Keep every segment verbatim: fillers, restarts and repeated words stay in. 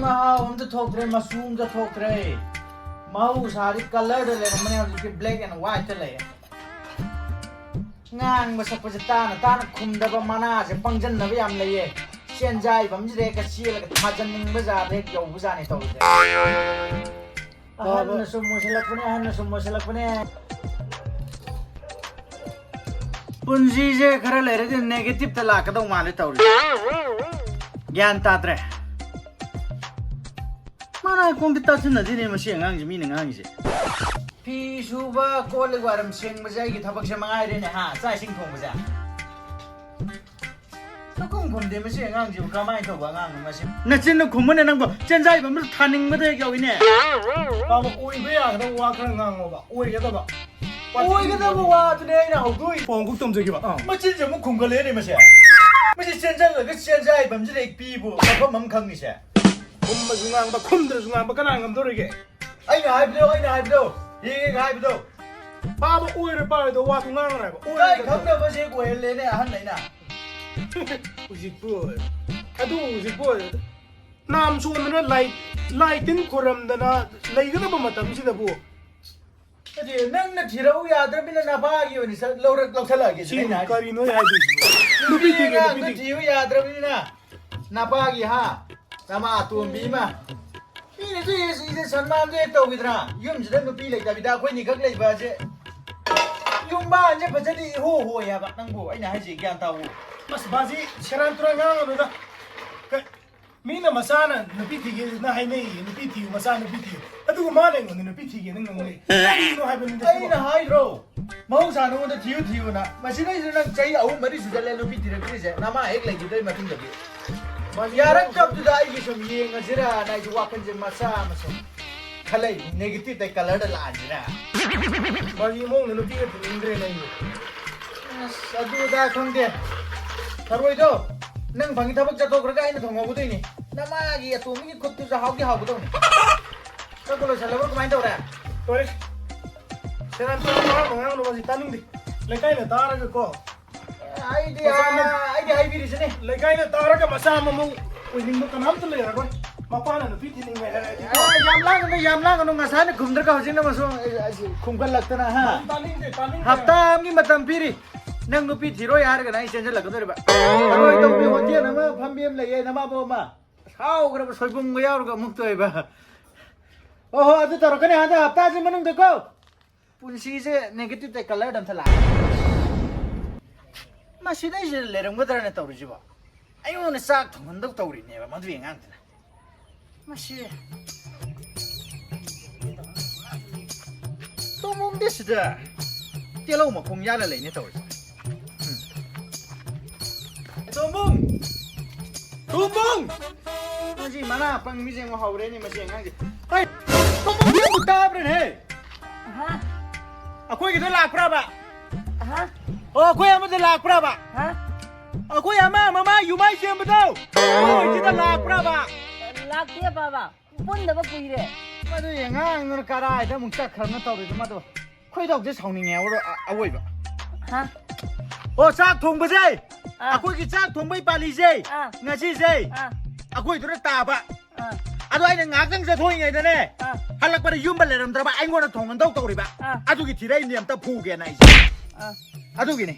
ꯃꯍꯥꯎ ꯑꯝꯇ ꯊꯣꯛꯇ꯭ꯔꯦ, ꯃꯆꯨ ꯑꯝꯇ ꯊꯣꯛꯇ꯭ꯔꯦ꯫ ꯃꯍꯧꯁꯥꯗꯤ colourꯗ ꯂꯩꯔꯝꯕꯅꯦ, ꯍꯧꯖꯤꯛꯇꯤ black and whiteꯇ ꯂꯩꯔꯦ꯫ ꯉꯥꯡꯕ ꯁꯛꯄꯁꯦ ꯇꯥꯅ ꯇꯥꯅ ꯈꯨꯝꯗꯕ ꯃꯅꯥꯁꯦ ꯄꯪꯖꯟꯅꯕ ꯌꯥꯝ ꯂꯩꯌꯦ꯫ ꯆꯦꯟꯖꯥꯏꯕꯝꯁꯤꯗ ꯍꯦꯛꯇ ꯆꯦꯜꯂꯒ ꯊꯥꯖꯟꯅꯤꯡꯕ ꯖꯥꯠ ꯍꯦꯛ ꯌꯧꯕꯖꯥꯠꯅꯤ ꯇꯧꯔꯤꯁꯦ꯫ ꯑꯍꯟꯅ ꯁꯨꯝ ꯑꯣꯏꯁꯜꯂꯛꯄꯅꯦ, ꯑꯍꯟꯅ ꯁꯨꯝ ꯑꯣꯏꯁꯜꯂꯛꯄꯅꯦ꯫ ꯄꯨꯟꯁꯤꯁꯦ ꯈꯔ ꯂꯩꯔꯗꯤ negativeꯇ ꯂꯥꯛꯀꯗꯧ ꯃꯥꯜꯂꯦ ꯇꯧꯔꯤꯁꯦ꯫ ꯒ꯭ꯌꯥꯟ ꯇꯥꯗ꯭ꯔꯦ꯫ ꯃꯥꯅ ꯀꯣꯡꯗꯤ ꯇꯥꯁꯤꯟꯅꯗꯦꯅꯦ ꯃꯁꯤ ꯑꯉꯥꯡꯁꯦ, ꯃꯤꯅ ꯉꯥꯡꯉꯤꯁꯦ꯫ ꯐꯤ ꯁꯨꯕ, ꯀꯣꯜ ꯂꯤꯛ ꯋꯥꯏꯔꯝ ꯁꯦꯡꯕꯁꯦ ꯑꯩꯒꯤ ꯊꯕꯛꯁꯦ ꯃꯉꯥꯏꯔꯦꯅꯦ, ꯍꯥ? ꯆꯥꯛ ꯏꯁꯤꯡ ꯊꯣꯡꯕꯁꯦ꯫ ꯁꯨꯈꯨꯝ ꯈꯨꯝꯗꯦ ꯃꯁꯤ ꯑꯉꯥꯡꯁꯤꯕꯨ, ꯀꯃꯥꯏꯅ ꯇꯧꯕ ꯑꯉꯥꯡꯅꯣ ꯃꯁꯤ? ꯅꯆꯤꯟꯗꯣ ꯈꯨꯝꯃꯨꯅꯦ ꯅꯪꯕꯣ, ꯆꯦꯟꯖꯥꯏꯕꯝꯗ ꯊꯥꯅꯤꯡꯕꯗ ꯍꯦꯛ ꯌꯧꯏꯅꯦ꯫ ꯄꯥꯕ, ꯑꯣꯏꯕ ꯌꯥꯒꯗꯕ ꯋꯥ ꯈꯔ ꯉꯥꯡꯉꯣꯕ, ꯑꯣꯏꯒꯗꯕ꯫ ꯑꯣꯏꯒꯗꯕ ꯋꯥꯗꯨꯅꯦ ꯑꯩꯅ ꯍꯧꯗꯣꯛꯏ꯫ ꯄꯥꯎꯈꯣꯛ ꯇꯝꯖꯒꯦꯕ꯫ ꯑꯥ꯫ ꯃꯆꯤꯟꯁꯦ ꯑꯃꯨꯛ ꯈꯨꯝꯒꯠꯂꯛꯑꯦꯅꯦ ꯃꯁꯦ꯫ ꯃꯁꯤ ꯆꯦꯟꯁꯤꯜꯂꯒ ꯆꯦꯟꯖꯥꯏꯕꯝꯁꯤꯗ ꯍꯦꯛ ꯄꯤꯕꯨ ꯃꯐꯝ ꯑꯃ ꯈꯪꯉꯤꯁꯦ꯫ ꯈꯨꯝꯕꯁꯨ ꯉꯥꯡꯕ, ꯈꯨꯝꯗ꯭ꯔꯁꯨ ꯉꯥꯡꯕ, ꯀꯅꯥ ꯉꯝꯗꯧꯔꯤꯒꯦ? ꯑꯩꯅ ꯍꯥꯏꯕꯗꯣ, ꯑꯩꯅ ꯍꯥꯏꯕꯗꯣ, ꯌꯦꯡ ꯍꯥꯏꯕꯗꯣ꯫ ꯄꯥꯕ ꯑꯣꯏꯔ ꯄꯥꯔꯣꯏꯗꯣ ꯋꯥꯗꯨ ꯉꯥꯡꯉꯔꯣꯏꯕ꯫ ꯀꯥꯏ ꯑꯣꯏꯔꯣꯏꯗꯕꯗꯣ꯫ ꯈꯪꯅꯕꯁꯦ ꯍꯦꯛ ꯑꯣꯏꯍꯜꯂꯦꯅꯦ ꯑꯍꯟ ꯑꯩꯅ꯫ ꯍꯧꯖꯤꯛꯄꯨ ꯑꯣꯏ꯫ ꯑꯗꯨ ꯍꯧꯖꯤꯛꯄꯨ ꯑꯣꯏ꯫ ꯅꯥꯝ ꯁꯣꯟꯗꯅ ꯂꯥꯏ, ꯂꯥꯏ ꯇꯤꯟ ꯈꯣꯏꯔꯝꯗꯅ ꯂꯩꯒꯗꯕ ꯃꯇꯝꯁꯤꯗꯕꯨ꯫ ꯅꯠꯇꯦ, ꯅꯪꯅ ꯊꯤꯔꯛꯎ ꯌꯥꯗ꯭ꯔꯕꯅꯤꯅ ꯅꯄꯥꯒꯤ ꯑꯣꯏꯅ ꯁꯠ ꯂꯧꯔ-, ꯂꯧꯁꯜꯂꯛꯑꯒꯦ ꯁꯤ ꯁꯤꯗ ꯑꯩꯅ ꯍꯥꯏꯁꯦ꯫ ꯀꯔꯤꯅꯣ ꯑꯩ ꯍꯥꯏꯗꯣꯏꯁꯤꯕꯣ? ꯅꯨꯄꯤ ꯅꯨꯄꯤ ꯊꯤꯒꯦ, ꯑꯉꯥꯡꯗꯣ ꯅꯨꯄꯤ ꯊꯤꯒꯦ꯫ ꯊꯤꯌꯨ ꯌꯥꯗ꯭ꯔꯕꯅꯤꯅ ꯅꯄꯥꯒꯤ, ꯍꯥ? ꯅꯃꯥ ꯑꯇꯣꯝꯕꯤ ꯑꯃ꯫ ꯃꯤꯅꯁꯨ ꯍꯦꯛ ꯁꯤꯁꯦ ꯁꯟꯃꯥꯟꯁꯨ ꯍꯦꯛ ꯇꯧꯈꯤꯗ꯭ꯔꯥ? ꯌꯨꯝꯁꯤꯗ ꯅꯨꯄꯤ ꯂꯩꯇꯕꯤꯗ ꯑꯩꯈꯣꯏꯅꯤꯈꯛ ꯂꯩꯕ ꯑꯁꯦ꯫ ꯌꯨꯝꯕꯥꯟꯁꯦ ꯐꯖꯗꯤ ꯏꯍꯣ ꯍꯣꯏ ꯍꯥꯏꯕ꯫ ꯅꯪꯕꯨ ꯑꯩꯅ ꯍꯥꯏꯁꯦ ꯒ꯭ꯌꯥꯟ ꯇꯥꯎ꯫ ꯑꯁ, ꯕꯥꯖꯤ, ꯁꯦꯔꯥꯟ ꯇꯨꯔꯥꯟ ꯉꯥꯡꯒꯅꯨꯗ꯫ ꯀ-, ꯃꯤꯅ ꯃꯆꯥꯅ ꯅꯨꯄꯤ ꯊꯤꯒꯦꯅ ꯍꯥꯏꯅꯩꯌꯦ, ꯅꯨꯄꯤ ꯊꯤꯌꯨ, ꯃꯆꯥ ꯅꯨꯄꯤ ꯊꯤꯌꯨ꯫ ꯑꯗꯨꯒ ꯃꯥꯅ ꯑꯩꯉꯣꯟꯗ ꯅꯨꯄꯤ ꯊꯤꯒꯦꯅ ꯉꯥꯡꯅꯩ꯫ ꯀꯔꯤꯅꯣ ꯍꯥꯏꯕꯅꯤꯗ ꯁꯤꯕꯣ? ꯑꯩꯅ ꯍꯥꯏꯗ꯭ꯔꯣ? ꯃꯍꯧꯁꯥ ꯅꯉꯣꯟꯗ ꯊꯤꯌꯨ ꯊꯤꯌꯨꯅ꯫ ꯃꯁꯤꯗꯩꯁꯤꯗ ꯅꯪ ꯆꯍꯤ ꯑꯍꯨꯝ ꯃꯔꯤ ꯁꯨꯖꯜꯂꯦ ꯅꯨꯄꯤ ꯊꯤꯔꯛꯇ꯭ꯔꯤꯁꯦ, ꯅꯃꯥ ꯍꯦꯛ ꯂꯩꯈꯤꯗ꯭ꯔꯩ ꯃꯇꯨꯡꯗꯒꯤ꯫ ꯃꯥꯁꯨ ꯌꯥꯔꯛꯇꯕꯗꯨꯗ ꯑꯩꯒꯤ ꯁꯨꯝ ꯌꯦꯡꯉꯁꯤꯔꯥꯅ ꯑꯩꯁꯨ ꯋꯥꯈꯜꯁꯦ ꯃꯆꯥ ꯑꯃ ꯁꯨꯝ ꯈꯜꯂꯛꯏ, negative ꯇꯩ colour ꯗ ꯂꯥꯛꯑꯁꯤꯔꯥ? ꯃꯥꯒꯤ ꯏꯃꯨꯡꯗ ꯅꯨꯄꯤꯒ ꯊꯤꯅꯤꯡꯗ꯭ꯔꯦꯅꯦ ꯑꯩꯁꯨ꯫ ꯑꯁ, ꯑꯗꯨ ꯑꯗꯥ ꯈꯪꯗꯦ꯫ ꯊꯔꯣꯏꯗꯣ ꯅꯪ ꯐꯪꯉꯤ ꯊꯕꯛ ꯆꯠꯊꯣꯛꯈ꯭ꯔꯒ ꯑꯩꯅ ꯊꯣꯡꯍꯧꯒꯗꯣꯏꯅꯤ꯫ ꯅꯃꯥꯒꯤ ꯑꯇꯣꯝꯕꯒꯤ ꯈꯨꯠꯇꯨꯁꯨ ꯍꯥꯎꯗꯤ ꯍꯥꯎꯒꯗꯧꯅꯤ꯫ ꯆꯠꯄ ꯂꯣꯏꯁꯜꯂꯕ꯭ꯔꯣ? ꯀꯃꯥꯏꯅ ꯇꯧꯔꯦ? ꯂꯣꯏꯔꯦ꯫ ꯁꯦꯔꯥꯟ ꯇꯨꯔꯥꯟ ꯋꯥ ꯑꯃ ꯉꯥꯡꯅꯨ, ꯃꯁꯤ ꯇꯥꯅꯤꯡꯗꯦ꯫ ꯂꯩꯀꯥꯏꯅ ꯇꯥꯔꯒꯀꯣ꯫ ꯑꯩꯗꯤ, ꯃꯆꯥ ꯑꯃ ꯑꯩꯗꯤ ꯍꯥꯏꯕꯤꯔꯤꯁꯤꯅꯦ꯫ ꯂꯩꯀꯥꯏꯅ ꯇꯥꯔꯒ ꯃꯆꯥ ꯑꯃꯃꯨꯛ ꯑꯣꯏꯅꯤꯡꯕ ꯀꯅꯥꯝꯇ ꯂꯩꯔꯔꯣꯏ꯫ ꯃꯄꯥꯅ ꯅꯨꯄꯤ ꯊꯤꯅꯤꯡꯉꯦ ꯍꯥꯏꯔꯗꯤ ꯑꯦ, ꯌꯥꯝ ꯂꯥꯡꯒꯅꯨ, ꯌꯥꯝ ꯂꯥꯡꯒꯅꯨ꯫ ꯉꯁꯥꯏꯅ ꯈꯨꯝꯗ꯭ꯔꯒ ꯍꯧꯖꯤꯛꯅ ꯑꯃꯁꯨ, ꯑꯦ, ꯑꯦ, ꯈꯨꯝꯒꯠꯂꯛꯇꯅ, ꯍꯥ? ꯇꯥꯅꯤꯡꯗꯦ, ꯇꯥꯅꯤꯡꯗꯦ꯫ ꯍꯞꯇꯥ ꯑꯃꯒꯤ ꯃꯇꯝ ꯄꯤꯔꯤ꯫ ꯅꯪ ꯅꯨꯄꯤ ꯊꯤꯔꯣꯏ ꯍꯥꯏꯔꯒꯅ ꯑꯩ ꯆꯦꯟꯁꯤꯜꯂꯛꯀꯗꯧꯔꯤꯕ꯫ ꯊꯔꯣꯏ ꯇꯧꯕꯤ ꯍꯣꯇꯦꯜ ꯑꯃ ꯐꯝꯕꯤ ꯑꯃ ꯂꯩꯌꯦ, ꯅꯃꯥꯕꯣꯛ ꯑꯃ꯫ ꯁꯥꯎꯈ꯭ꯔꯕ ꯁꯣꯏꯕꯨꯝꯒ ꯌꯥꯎꯔꯒ ꯑꯃꯨꯛ ꯇꯣꯏꯕ꯫ ꯑꯣ ꯍꯣ, ꯑꯗꯨ ꯇꯧꯔꯛꯀꯅꯤ ꯍꯟꯗꯛ ꯍꯞꯇꯥꯁꯤ ꯃꯅꯨꯡꯗꯀꯣ꯫ ꯄꯨꯟꯁꯤꯁꯦ negative ꯇ colour ꯗ ꯑꯝꯇ ꯂꯥꯛꯑꯦ꯫ ꯃꯁꯤꯗꯩꯁꯤꯗ ꯂꯩꯔꯝꯒꯗ꯭ꯔꯅ ꯇꯧꯔꯤꯁꯤꯕꯣ? ꯑꯩꯉꯣꯟꯗ ꯆꯥꯛ ꯊꯣꯡꯍꯟꯗꯧ ꯇꯧꯔꯤꯅꯦꯕ ꯃꯗꯨꯒꯤ ꯑꯉꯥꯡꯗꯨꯅ꯫ ꯃꯁꯤ ꯇꯣꯝꯕꯣꯝꯗꯤ ꯁꯤꯗ ꯇꯦꯜꯍꯧ ꯃꯈꯣꯡ ꯌꯥꯜꯂ ꯂꯩꯅꯦ ꯇꯧꯔꯤꯁꯦ꯫ ꯎꯝ꯫ ꯇꯣꯝꯕꯣꯝ! ꯇꯣꯝꯕꯣꯝ! ꯃꯁꯤ ꯃꯅꯥ ꯄꯪꯕꯤꯁꯦ ꯑꯃꯨꯛ ꯍꯧꯔꯦꯅꯦ ꯃꯁꯤ ꯑꯉꯥꯡꯁꯦ꯫ ꯍꯩ! ꯇꯣꯝꯕꯣꯝ ꯅꯪꯕꯨ ꯇꯥꯕ꯭ꯔꯅꯦ? ꯍꯥ? ꯑꯩꯈꯣꯏꯒꯤꯗ ꯂꯥꯛꯄ꯭ꯔꯕ? ꯍꯥ? ꯑꯣ, ꯑꯩꯈꯣꯏ ꯑꯃꯗ ꯂꯥꯛꯄ꯭ꯔꯕ? ꯍꯥ? ꯑꯩꯈꯣꯏ ꯑꯃ ꯃꯃꯥ ꯌꯨꯃꯥꯏ ꯆꯦꯟꯕꯗꯣ, ꯑꯩꯈꯣꯏꯁꯤꯗ ꯂꯥꯛꯄ꯭ꯔꯕ? ꯂꯥꯛꯇꯦ ꯕꯥꯕꯥ, ꯄꯨꯟꯗꯕ ꯀꯨꯏꯔꯦ꯫ ꯃꯗꯨꯒꯤ ꯑꯉꯥꯡꯗꯨꯅ ꯀꯔꯥꯏꯗ ꯑꯃꯨꯛ ꯆꯠꯈ꯭ꯔꯕꯅꯣ ꯇꯧꯔꯤꯗꯣ ꯃꯗꯣ꯫ ꯈꯣꯏꯗꯧꯁꯦ ꯁꯥꯎꯅꯤꯡꯉꯦ ꯑꯔꯣ-, ꯑ-, ꯑꯋꯣꯏꯕ꯫ ꯍꯥ? ꯑꯣ, ꯆꯥꯛ ꯊꯣꯡꯕꯁꯦ, ꯑꯥ꯫ ꯑꯩꯈꯣꯏꯒꯤ ꯆꯥꯛ ꯊꯣꯡꯕꯩ ꯄꯥꯂꯤꯁꯦ, ꯑꯥ꯫ ꯉꯁꯤꯁꯦ, ꯑꯥ꯫ ꯑꯩꯈꯣꯏꯗꯨꯅ ꯇꯥꯕ꯫ ꯑꯥ꯫ ꯑꯗꯣ ꯑꯩꯅ ꯉꯥꯏꯍꯥꯛꯇꯪ ꯆꯠꯊꯣꯛꯏꯉꯩꯗꯅꯦ, ꯑꯥ꯫ ꯍꯜꯂꯛꯄꯗ ꯌꯨꯝꯗ ꯂꯩꯔꯝꯗ꯭ꯔꯕ, ꯑꯩꯉꯣꯟꯗ ꯊꯣꯡꯍꯟꯗꯧ ꯇꯧꯔꯤꯕ꯫ ꯑꯥ꯫ ꯑꯗꯨꯒꯤ ꯊꯤꯔꯛꯏꯅꯦ, ꯑꯝꯇ ꯐꯨꯒꯦꯅ ꯑꯩꯁꯦ꯫ ꯑꯥ꯫ ꯑꯗꯨꯒꯤꯅꯤ꯫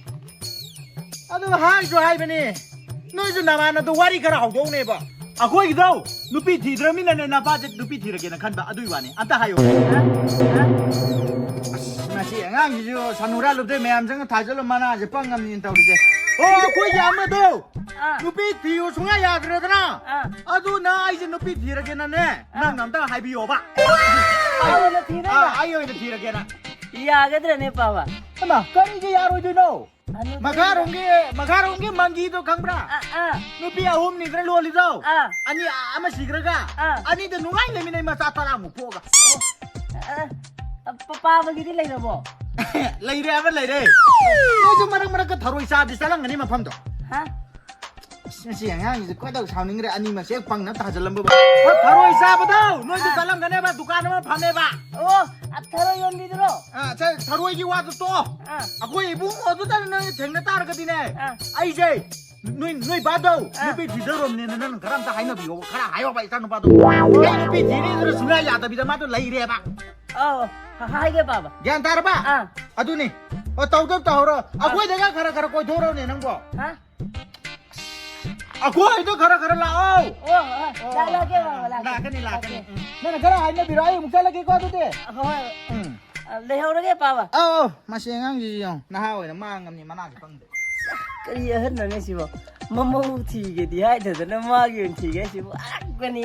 ꯑꯗꯨ ꯍꯥꯏꯁꯨ ꯍꯥꯏꯕꯅꯤ, ꯅꯣꯏꯁꯨ ꯅꯃꯥꯟꯅꯕꯗꯣ ꯋꯥꯔꯤ ꯈꯔ ꯍꯧꯗꯣꯛꯅꯦꯕ꯫ ꯑꯩꯈꯣꯏꯒꯤꯗꯣ ꯅꯨꯄꯤ ꯊꯤꯗ꯭ꯔꯃꯤꯅꯅꯦ, ꯅꯄꯥꯁꯦ ꯅꯨꯄꯤ ꯊꯤꯔꯒꯦꯅ ꯈꯟꯕ ꯑꯗꯨꯏ ꯋꯥꯅꯤ꯫ ꯑꯝꯇ ꯍꯥꯏꯌꯨ꯫ ꯍꯥ? ꯍꯥ? ꯑꯁ, ꯃꯁꯤ ꯑꯉꯥꯡꯁꯤꯁꯨ ꯁꯅꯨꯔꯥ ꯂꯨꯞꯇꯩ ꯃꯌꯥꯝ ꯆꯪꯉ ꯊꯥꯖꯤꯜꯂ ꯃꯅꯥꯁꯦ ꯄꯪꯉꯝꯅꯤꯅ ꯇꯧꯔꯤꯁꯦ꯫ ꯑꯣ, ꯑꯩꯈꯣꯏꯒꯤ ꯑꯃꯗꯣ ꯑꯥ꯫ ꯅꯨꯄꯤ ꯊꯤꯌꯨ ꯁꯨꯡꯌꯥ ꯌꯥꯗ꯭ꯔꯦꯗꯅ꯫ ꯑꯥ꯫ ꯑꯗꯨꯅ ꯑꯩꯁꯦ ꯅꯨꯄꯤ ꯊꯤꯔꯒꯦꯅꯅꯦ, ꯑꯥ꯫ ꯅꯪꯅ ꯑꯝꯇ ꯍꯥꯏꯕꯤꯌꯣꯕ꯫ ꯑꯩ ꯑꯣꯏꯅ ꯊꯤꯔꯒ? ꯑꯥ, ꯑꯩ ꯑꯣꯏꯅ ꯊꯤꯔꯒꯦꯅ꯫ ꯌꯥꯒꯗ꯭ꯔꯅꯦ, ꯄꯥꯕ? ꯍꯩꯃꯥ, ꯀꯔꯤꯒꯤ ꯌꯥꯔꯣꯏꯗꯣꯏꯅꯣ? ꯑꯅꯨ ꯃꯈꯥꯔꯣꯝꯒꯤ, ꯃꯈꯥꯔꯣꯝꯒꯤ ꯃꯪꯒꯤꯗꯣ ꯈꯪꯕ꯭ꯔꯥ? ꯑꯥ, ꯑꯥ꯫ ꯅꯨꯄꯤ ꯑꯍꯨꯝꯅꯤꯗꯅ ꯂꯣꯜꯂꯤꯗꯣ꯫ ꯑꯥ꯫ ꯑꯅꯤ, ꯑꯃ ꯁꯤꯈ꯭ꯔꯒ, ꯑꯥ꯫ ꯑꯅꯤꯗ ꯅꯨꯡꯉꯥꯏ ꯂꯩꯃꯤꯟꯅꯩ, ꯃꯆꯥ ꯇꯔꯥꯃꯨꯛ ꯄꯣꯛꯑꯒ꯫ ꯑꯣ, ꯑ, ꯑ, ꯄ-, ꯄꯥꯕꯒꯤꯗꯤ ꯂꯩꯔꯕꯣ? ꯂꯩꯔꯦ, ꯑꯃ ꯂꯩꯔꯦ꯫ ꯅꯣꯏꯁꯨ ꯃꯔꯛ ꯃꯔꯛꯇ ꯊꯔꯣꯏ ꯆꯥꯕꯗꯤ ꯆꯠꯂꯝꯒꯅꯤ ꯃꯐꯝꯗꯣ꯫ ꯍꯥ? ꯑꯁ, ꯃꯁꯤ ꯑꯉꯥꯡꯁꯤꯗꯤ ꯈꯣꯏꯗꯧ ꯁꯥꯎꯅꯤꯡꯈ꯭ꯔꯦ, ꯑꯅꯤꯃꯛꯁꯦ ꯍꯦꯛ ꯄꯪꯅ ꯇꯥꯁꯤꯜꯂꯝꯕꯕꯨ꯫ ꯑꯣ, ꯊꯔꯣꯏ ꯆꯥꯕꯗꯣ ꯅꯣꯏꯁꯨ ꯑꯥ꯫ ꯆꯠꯂꯝꯒꯅꯦꯕ, ꯗꯨꯀꯥꯟ ꯑꯃ ꯐꯝꯃꯦꯕ꯫ ꯑꯣ, ꯑ, ꯊꯔꯣꯏ ꯌꯣꯟꯕꯤꯗꯨꯔꯣ? ꯑ, ꯁꯦ, ꯊꯔꯣꯏꯒꯤ ꯋꯥꯗꯨ ꯇꯣꯛꯑꯣ꯫ ꯑꯥ꯫ ꯑꯩꯈꯣꯏ ꯏꯕꯨꯡꯉꯣꯗꯨꯗ ꯅꯪ ꯊꯦꯡꯅ ꯇꯥꯔꯒꯗꯤꯅꯦ, ꯑꯥ꯫ ꯑꯩꯁꯦ ꯅꯣꯏ, ꯅꯣꯏ ꯕꯥꯗꯣ ꯑꯥ꯫ ꯅꯨꯄꯤ ꯊꯤꯗꯧꯔꯕꯅꯦꯅ ꯅꯪ ꯈꯔ ꯑꯝꯇ ꯍꯥꯏꯅꯕꯤꯌꯣ, ꯈꯔ ꯍꯥꯏꯌꯣꯕ ꯏꯆꯥ ꯅꯨꯄꯥꯗꯣ꯫ ꯑꯩ ꯅꯨꯄꯤ ꯊꯤꯔꯦꯗꯅ ꯁꯨꯡꯌꯥ ꯌꯥꯗꯕꯤꯗ ꯃꯥꯗꯣ ꯂꯩꯔꯦꯕ꯫ ꯑꯧ, ꯍ-, ꯍꯥꯏꯒꯦ ꯄꯥꯕ꯫ ꯒ꯭ꯌꯥꯟ ꯇꯥꯔꯕ? ꯑꯥ꯫ ꯑꯗꯨꯅꯤ꯫ ꯑꯣ, ꯇꯧꯗꯕ ꯇꯧꯍꯧꯔꯣ꯫ ꯑꯥ꯫ ꯑꯩꯈꯣꯏꯗꯒ ꯈꯔ ꯈꯔ ꯀꯣꯏꯊꯣꯔꯛꯎꯅꯦ ꯅꯪꯕꯣ꯫ ꯍꯥ? ꯑꯩꯈꯣꯏꯗ ꯈꯔ ꯈꯔ ꯂꯥꯛꯑꯣ꯫ ꯑꯣ, ꯑꯣ, ꯑꯣ꯫ ꯂꯥꯛ-, ꯂꯥꯛꯀꯦ ꯄꯥꯕ, ꯂꯥꯛꯀꯦ꯫ ꯂꯥꯛꯀꯅꯤ, ꯂꯥꯛꯀꯅꯤ꯫ ꯂꯥꯛꯀꯦ꯫ ꯎꯝ꯫ ꯅꯪꯅ ꯈꯔ ꯍꯥꯏꯅꯕꯤꯔꯣ, ꯑꯩ ꯑꯃꯨꯛ ꯆꯠꯂꯒꯦꯀꯣ ꯑꯗꯨꯗꯤ꯫ ꯍꯣꯏ꯫ ꯎꯝ꯫ ꯑ, ꯂꯩꯍꯧꯔꯒꯦ ꯄꯥꯕ꯫ ꯑꯧ, ꯑꯧ, ꯃꯁꯤ ꯑꯉꯥꯡꯁꯤꯁꯨ ꯌꯦꯡꯉꯨ, ꯅꯍꯥ ꯑꯣꯏꯅ ꯃꯥꯡꯉꯝꯅꯤ, ꯃꯅꯥꯁꯨ ꯄꯪꯗꯦ꯫ ꯀꯔꯤ ꯑꯍꯟꯅꯣꯅꯦ ꯁꯤꯕꯣ? ꯃꯃꯧ ꯊꯤꯒꯦꯗꯤ ꯍꯥꯏꯗꯗꯅ ꯃꯥꯒꯤ ꯑꯣꯏꯅ ꯊꯤꯒꯦ ꯍꯥꯏꯁꯤꯕꯨ ꯑꯉꯛꯄꯅꯤ꯫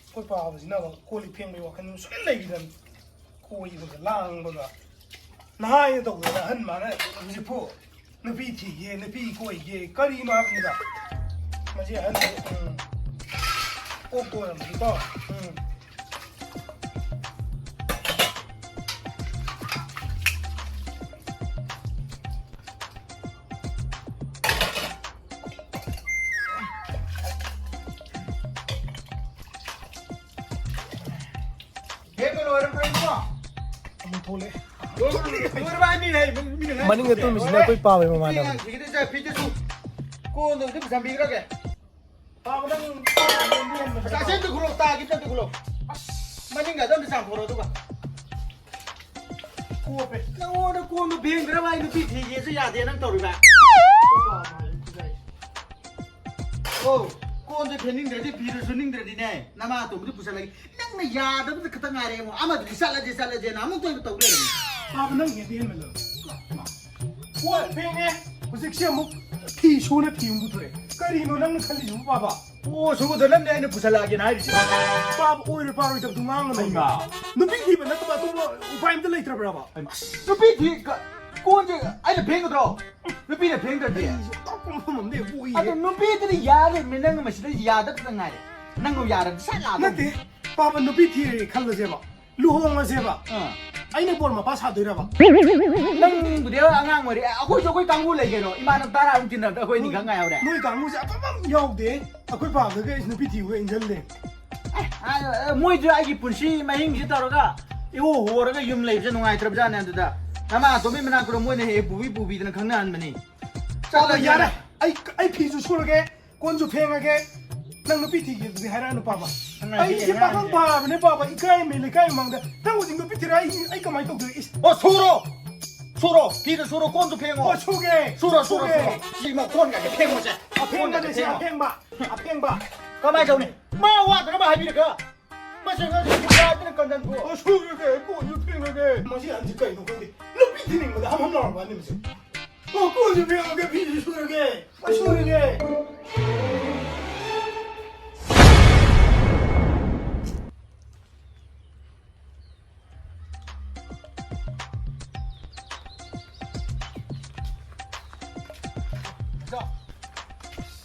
ꯑꯩꯈꯣꯏ ꯄꯥꯕꯁꯤꯅ ꯑꯃꯨꯛ ꯀꯣꯜ ꯂꯤꯛ ꯐꯦꯡꯕꯒꯤ ꯋꯥꯈꯜ ꯁꯨꯡꯂꯩ ꯂꯩꯈꯤꯗꯕꯅꯤ꯫ ꯀꯣꯏꯕꯒ ꯂꯥꯡꯕꯒ꯫ ꯅꯍꯥ ꯑꯩꯅ ꯇꯧꯗꯅ ꯑꯍꯟ ꯃꯥꯅ ꯍꯧꯖꯤꯛꯄꯨ ꯅꯨꯄꯤ ꯊꯤꯒꯦ, ꯅꯨꯄꯤ ꯀꯣꯏꯒꯦ, ꯀꯔꯤꯅꯣ ꯍꯥꯏꯕꯅꯤꯗ꯫ ꯃꯁꯤ ꯑꯍꯟꯁꯦ, ꯎꯝ꯫ ꯀꯣꯛ ꯇꯣꯏꯔꯝꯃꯅꯤꯀꯣ꯫ ꯎꯝ꯫ ꯐꯦꯡꯕ ꯂꯣꯏꯔꯕ꯭ꯔꯥ ꯏꯕꯨꯡꯉꯣ? ꯑꯃꯨꯛ ꯊꯣꯛꯂꯛꯑꯦ꯫ ꯂꯣꯏꯔꯕ ꯍꯥꯏꯅꯤꯅꯦ, ꯃꯤꯅ ꯍꯥꯏ-, ꯃꯅꯤꯡꯗ ꯇꯨꯝꯃꯤꯁꯤꯅ ꯑꯩꯈꯣꯏ ꯄꯥꯕꯒꯤ ꯃꯃꯥꯟꯅꯕꯅꯤ꯫ ꯐꯤꯗꯨꯁꯨ ꯀꯣꯟꯗꯣ ꯑꯝꯇ ꯄꯨꯁꯟꯕꯤꯈ꯭ꯔꯒꯦ꯫ ꯄꯥꯕ ꯅꯪ ꯑꯁ, ꯑꯁꯦꯡꯕ ꯈꯨꯂꯣꯛ ꯇꯥꯈꯤꯕꯗ ꯑꯝꯇ ꯈꯨꯂꯣꯛ꯫ ꯑꯁ꯫ ꯃꯅꯤꯡꯒ ꯑꯗꯨꯝ ꯆꯥꯝꯊꯣꯔꯣ ꯑꯗꯨꯒ꯫ ꯀꯣꯞꯄꯦ꯫ ꯅꯪꯉꯣꯟꯗ ꯀꯣꯟꯗꯣ ꯐꯦꯡꯗ꯭ꯔꯕ ꯑꯩ ꯅꯨꯄꯤ ꯊꯤꯒꯦꯁꯨ ꯌꯥꯗꯦ ꯅꯪ ꯇꯧꯔꯤꯕ꯫ ꯑꯣ, ꯀꯣꯟꯁꯦ ꯐꯦꯡꯅꯤꯡꯗ꯭ꯔꯗꯤ ꯐꯤꯗꯨ ꯁꯨꯅꯤꯡꯗ꯭ꯔꯗꯤꯅꯦ ꯅꯃꯥ ꯑꯇꯣꯝꯕꯗꯨ ꯄꯨꯁꯜꯂꯒꯦ꯫ ꯅꯪꯅ ꯌꯥꯗꯕꯗ ꯈꯛꯇ ꯉꯥꯏꯔꯦ ꯌꯦꯡꯉꯣ꯫ ꯑꯃꯗꯨꯗꯤ ꯆꯠꯂꯁꯦ ꯆꯠꯂꯁꯦꯅ ꯑꯃꯨꯛꯇ ꯑꯣꯏꯕ ꯇꯧ ꯂꯩꯔꯝꯃꯤ꯫ ꯄꯥꯕ ꯅꯪ ꯍꯦꯟꯗꯤ ꯍꯦꯟꯃꯜꯂꯕ꯫ ꯀꯣꯟ ꯐꯦꯡꯉꯦ꯫ ꯍꯧꯖꯤꯛꯁꯦ ꯑꯃꯨꯛ ꯐꯤ ꯁꯨꯅ ꯐꯤ ꯑꯃꯨꯛ ꯄꯨꯊꯣꯔꯛꯑꯦ꯫ ꯀꯔꯤꯅꯣ ꯅꯪꯅ ꯈꯜꯂꯤꯁꯤꯕꯨ ꯄꯥꯕ? ꯑꯣ, ꯁꯨꯒꯗꯅꯕꯅꯦ ꯑꯩꯅ ꯄꯨꯁꯜꯂꯛꯑꯒꯦꯅ ꯍꯥꯏꯔꯤꯁꯦ꯫ ꯄꯥꯕ ꯑꯣꯏꯔꯣꯏ ꯄꯥꯔꯣꯏꯗꯕꯗꯨ ꯉꯥꯡꯒꯅꯨ꯫ ꯍꯩꯃꯥ꯫ ꯅꯨꯄꯤ ꯊꯤꯕ ꯅꯠꯇꯕ ꯑꯇꯣꯞꯄ ꯎꯄꯥꯏ ꯑꯝꯇ ꯂꯩꯇ꯭ꯔꯕ꯭ꯔꯕ? ꯅꯨꯄꯤ ꯊꯤ-, ꯀ-, ꯀꯣꯟꯁꯦ ꯑꯩꯅ ꯐꯦꯡꯒꯗ꯭ꯔꯣ? ꯅꯨꯄꯤꯅ ꯐꯦꯡꯗ꯭ꯔꯗꯤ? ꯑꯩꯁꯨ ꯑꯇꯣꯞꯄ ꯃꯐꯝ ꯑꯝꯗ ꯍꯦꯛ ꯄꯣꯛꯏꯌꯦ꯫ ꯑꯗꯣ ꯅꯨꯄꯤꯗꯨꯅ ꯌꯥꯔꯤꯕꯅꯤ, ꯅꯪ ꯃꯁꯤꯗ ꯌꯥꯗꯕꯇ ꯉꯥꯏꯔꯦ꯫ ꯅꯪ ꯌꯥꯔꯗꯤ ꯁꯠ ꯂꯥꯛꯑꯗꯧꯅꯤ꯫ ꯅꯠꯇꯦ, ꯄꯥꯕ ꯅꯨꯄꯤ ꯊꯤꯔꯦ ꯈꯜꯂꯁꯦꯕ꯫ ꯂꯨꯍꯣꯡꯉꯁꯦꯕ꯫ ꯑꯥ꯫ ꯑꯩꯅ ꯕꯣꯔ ꯃꯄꯥ ꯁꯥꯗꯣꯏꯔꯕ? ꯅꯪꯕꯨꯗꯤ ꯑꯉꯥꯡ ꯑꯣꯏꯔꯤ꯫ ꯑꯩꯈꯣꯏꯁꯨ ꯑꯩꯈꯣꯏ ꯀꯥꯡꯕꯨ ꯂꯩ ꯀꯩꯅꯣ꯫ ꯏꯃꯥꯟꯅꯕ ꯇꯔꯥꯃꯨꯛ ꯇꯤꯟꯅꯕꯗ ꯑꯩꯈꯣꯏ ꯑꯅꯤ ꯈꯛ ꯉꯥꯏꯍꯧꯔꯦ꯫ ꯅꯣꯏ ꯀꯥꯡꯕꯨꯁꯦ ꯑꯐꯕ ꯑꯃ ꯌꯥꯎꯗꯦ꯫ ꯑꯩꯈꯣꯏ ꯄꯥꯕꯗꯒ ꯑꯩꯁ ꯅꯨꯄꯤ ꯊꯤꯕꯒ ꯏꯟꯖꯜꯂꯦ꯫ ꯑꯦ, ꯑ, ꯑ, ꯃꯣꯏꯁꯨ ꯑꯩꯒꯤ ꯄꯨꯟꯁꯤ ꯃꯍꯤꯡꯁꯤ ꯇꯧꯔꯒ ꯏꯍꯣ ꯍꯣꯔꯒ ꯌꯨꯝ ꯂꯩꯕꯁꯦ ꯅꯨꯡꯉꯥꯏꯇ꯭ꯔꯕꯖꯥꯠꯅꯦ꯫ ꯑꯗꯨꯗ ꯅꯃꯥ ꯑꯇꯣꯝꯕꯤ ꯃꯅꯥꯛꯇꯨꯗ ꯃꯣꯏꯅ ꯍꯦꯛ ꯍꯦꯛ ꯄꯨꯕꯤ ꯄꯨꯕꯤꯗꯅ ꯈꯪꯅꯍꯟꯕꯅꯤ꯫ ꯆꯠꯂꯣ, ꯆꯠꯂꯣ, ꯌꯥꯔꯦ꯫ ꯌꯥꯔꯦ꯫ ꯑꯩ, ꯑꯩ ꯐꯤꯁꯨ ꯁꯨꯔꯒꯦ, ꯀꯣꯟꯁꯨ ꯐꯦꯡꯉꯒꯦ꯫ ꯅꯪ ꯅꯨꯄꯤ ꯊꯤꯒꯦꯗꯨꯗꯤ ꯍꯥꯏꯔꯛꯑꯅꯨ, ꯄꯥꯕ꯫ ꯅꯪ ꯑꯩ ꯍꯥꯏꯁꯦ ꯁꯤ ꯄꯥꯈꯪ ꯌꯥꯔꯦ꯫ ꯐꯥꯔꯕꯅꯦ, ꯄꯥꯕ꯫ ꯏꯀꯥꯏ ꯃꯤ ꯂꯩꯀꯥꯏ ꯃꯃꯥꯡꯗ ꯅꯪ ꯍꯧꯖꯤꯛ ꯅꯨꯄꯤ ꯊꯤꯔ ꯑꯩ, ꯑꯩ ꯀꯃꯥꯏꯅ ꯇꯧꯗꯣꯏ? ꯏꯁ꯫ ꯑꯣ, ꯁꯨꯔꯣ! ꯁꯨꯔꯣ! ꯐꯤꯗ ꯁꯨꯔꯣ, ꯀꯣꯟꯁꯨ ꯐꯦꯡꯉꯣ꯫ ꯑꯣ, ꯁꯨꯒꯦ꯫ ꯁꯨꯔꯣ, ꯁꯨꯔꯣ, ꯁꯨꯒꯦ꯫ ꯁꯨꯔꯣ꯫ ꯁꯤ ꯃꯈꯣꯟꯒꯁꯦ ꯐꯦꯡꯉꯣꯁꯦ꯫ ꯑꯐꯦꯡꯕꯅꯦ ꯁꯤ, ꯀꯣꯟꯒꯁꯦ ꯐꯦꯡꯉꯣ꯫ ꯑꯐꯦꯡꯕ꯫ ꯑꯐꯦꯡꯕ꯫ ꯀꯃꯥꯏꯅ ꯇꯧꯅꯤ? ꯃꯥ ꯋꯥꯗꯅꯕ ꯍꯥꯏꯕꯤꯔꯒ꯫ ꯃꯁꯤ ꯑꯉꯥꯡꯁꯤ ꯌꯥꯗꯅ ꯀꯟꯗꯟꯕꯨ꯫ ꯑꯣ, ꯁꯨꯔꯒꯦ, ꯀꯣꯟꯁꯨ ꯐꯦꯡꯉꯒꯦ꯫ ꯃꯁꯤ ꯑꯍꯟꯁꯤ ꯀꯩꯅꯣ ꯈꯪꯗꯦ꯫ ꯅꯨꯄꯤ ꯊꯤꯅꯤꯡꯕꯗ ꯍꯝ ꯍꯝ ꯂꯥꯎꯔꯕꯅꯤ ꯃꯁꯤ꯫ ꯑꯣ, ꯀꯣꯟꯁꯨ ꯐꯦꯡꯉꯒꯦ, ꯐꯤꯁꯨ ꯁꯨꯔꯒꯦ꯫ ꯑꯣ, ꯁꯨꯔꯒꯦ꯫